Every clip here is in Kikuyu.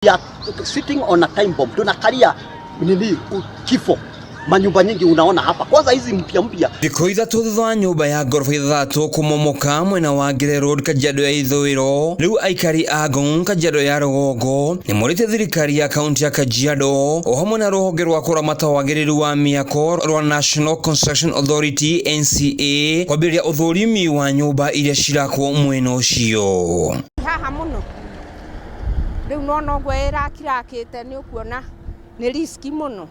We are sitting on a time bomb. Tunakalia nini kifo. Manyumba nyingi unaona hapa. Kwanza hizi mpya mpya. Thikũ 3 thutha wa nyũmba ya ngoroba 6 kũmomoka mwena wa Ngere Road, Kajiado ya Ithũĩro, rĩu aikari a Ngong, Kajiado ya Rũgongo, nĩ morĩtie thirikari ya kaunti ya Kajiado o hamwe na rũhonge rwa kũramata wagĩrĩru wa mĩako rwa National Construction Authority NCA kwambĩrĩria ũthũrimi wa nyũmba iria cirakwo mwena ũcio. Haha mũno rĩu nona ũguo ĩrakirakĩte, nĩ ũkuona nĩ risk mũno.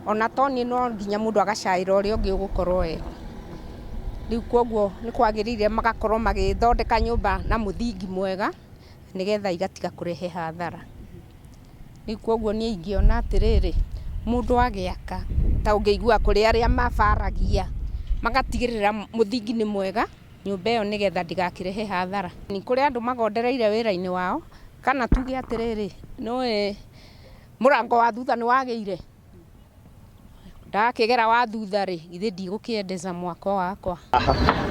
Ona to niĩ, no nginya mũndũ agacaĩra ũrĩa ũngĩ ũgũkorwo eho. Rĩu koguo nĩ kwagĩrĩire magakorwo magĩthondeka nyũmba na mũthingi mwega, nĩgetha igatiga kũrehe hathara. Rĩu koguo niĩ ingĩona atĩrĩrĩ, mũndũ agĩaka, ta ũngĩigua kũrĩ arĩa mabaragia, magatigĩrĩra mũthingi nĩ mwega nyũmba ĩyo, nĩgetha ndĩgakĩrehe hathara. Nĩ kũrĩ andũ magondereire wĩra-inĩ wao, kana tuge atĩrĩrĩ, nĩũĩ mũrango wa thutha nĩ wagĩire, ndakĩgera wa thutha rĩ, githĩ ndigũkĩendeza mwako wakwa?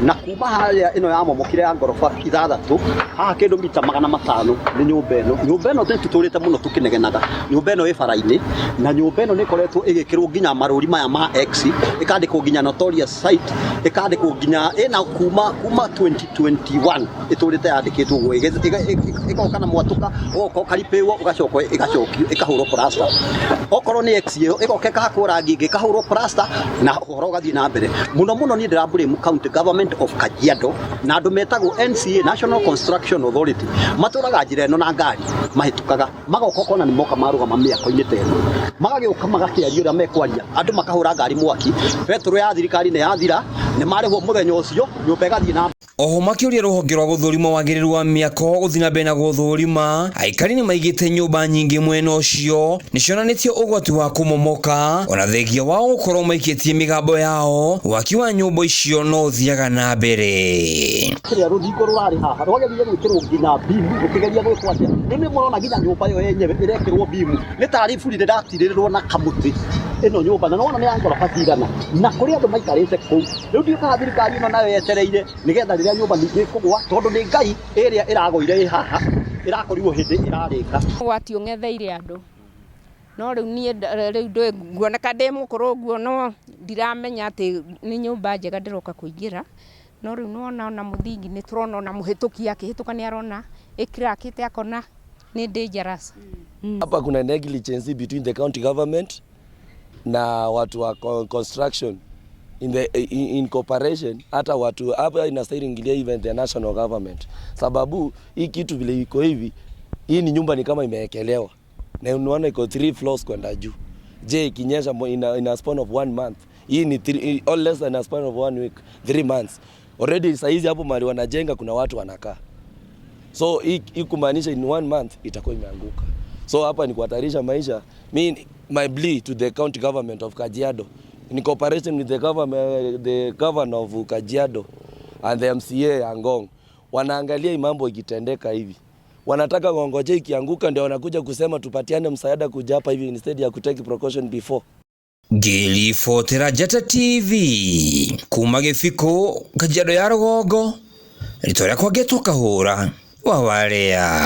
Na kuma harĩa ĩno yamomokire ya ngoroba 6, haha kĩndũ mita 500 nĩ nyũmba ĩno. Nyũmba ĩno nĩ tũtũrĩte mũno tũkĩnegenaga. Nyũmba ĩno ĩ bara-inĩ, na nyũmba ĩno nĩ ĩkoretwo ĩgĩkĩrwo nginya marũri maya ma X, ĩkandĩkwo nginya notorious site, ĩkandĩkwo nginya ĩna kuma 2021 ĩtũrĩte yandĩkĩtwo ũguo, ĩgoka na mwatũka, ũgoka ũkaripĩrwo, ũgacoka ĩgacokio ĩkahũrwo plaster. Okorwo nĩ X ĩyo, ĩgoka ĩkahakwo rangi ĩngĩ, ĩkahũrwo plaster, na ũhoro ũgathiĩ na mbere mũno mũno. Niĩ ndĩra blame County Government of Kajiado na andũ metagwo NCA, National Construction Authority. Matũraga njĩra ĩno na ngari mahĩtũkaga, magoka ũkona nĩ moka marũgama mĩako-inĩ ta ĩno, magagĩũka magakĩaria ũrĩa mekwaria, andũ makahũra ngari mwaki, betũrũ ya thirikari nĩ yathira, nĩ marĩhwo mũthenya ũcio, nyũmba ĩgathiĩ na Oho makĩũria rũhonge rwa gũthũrima wagĩrĩru wa mĩako gũthiĩ na mbere na gũthũrima. Aikari nĩ maigĩte nyũmba nyingĩ mwena ũcio nĩ cionanĩtie ũgwati wa kũmomoka, ona thengia wao gũkorwo maikĩtie mĩgambo yao, waki wa nyũmba icio no ũthiaga na mbere. Kĩrĩa rũthingo rũrarĩ haha rwageririe gwĩkĩrwo nginya beam, rũkĩgeria gwĩkwo atĩa. Rĩu nĩ mũrona nginya nyũmba ĩyo yenyewe ĩrekĩrwo beam, nĩ tarĩ iburi rĩratirĩrĩrwo na kamũtĩ ĩno nyũmba, na nĩwona nĩ ya ngoroba cigana, na kũrĩ andũ maikarĩte kũu. Rĩu ndiũĩ kana thirikari ĩno nayo yetereire nĩgetha rĩrĩa nyũmba ningĩ ĩkũgwa, tondũ nĩ Ngai ĩrĩa ĩragũire ĩ haha ĩrakorirwo hĩndĩ ĩrarĩka. Ũgwati ũng'etheire andũ, no rĩu niĩ rĩu ndũĩ nguoneka ndĩ mũkũrũ ũguo, no ndiramenya atĩ nĩ nyũmba njega ndĩroka kũingĩra. No rĩu nĩwona ona mũthingi nĩ tũrona, ona mũhĩtũki akĩhĩtũka nĩ arona ĩkirakĩte, akona nĩ dangerous. Hapa kuna negligence between the county government na watu wa construction in cooperation. Hata watu hapa inastahili ingilia, even the national government, sababu hii kitu vile iko hivi, hii ni nyumba ni kama imeekelewa, na unaona iko three floors kwenda juu. Je, ikinyesha in a span of one month, hii ni three, or less than a span of one week, 3 months already. Saizi hapo mahali wanajenga kuna watu wanakaa, so hii kumaanisha in one month itakuwa imeanguka. So hapa ni kuhatarisha maisha. Mi, my plea to the county government of Kajiado in cooperation with the government, the governor of Kajiado and the MCA ya Ngong, wanaangalia hii mambo ikitendeka hivi, wanataka ngongoje ikianguka ndio wanakuja kusema tupatiane msaada kuja hapa hivi, instead ya kutake precaution before. Ngĩribotera Njata TV kuma Gĩbikũ, Kajiado ya Rũgongo, rĩtwa rĩakwa ngetwo Kahũra wa Warea.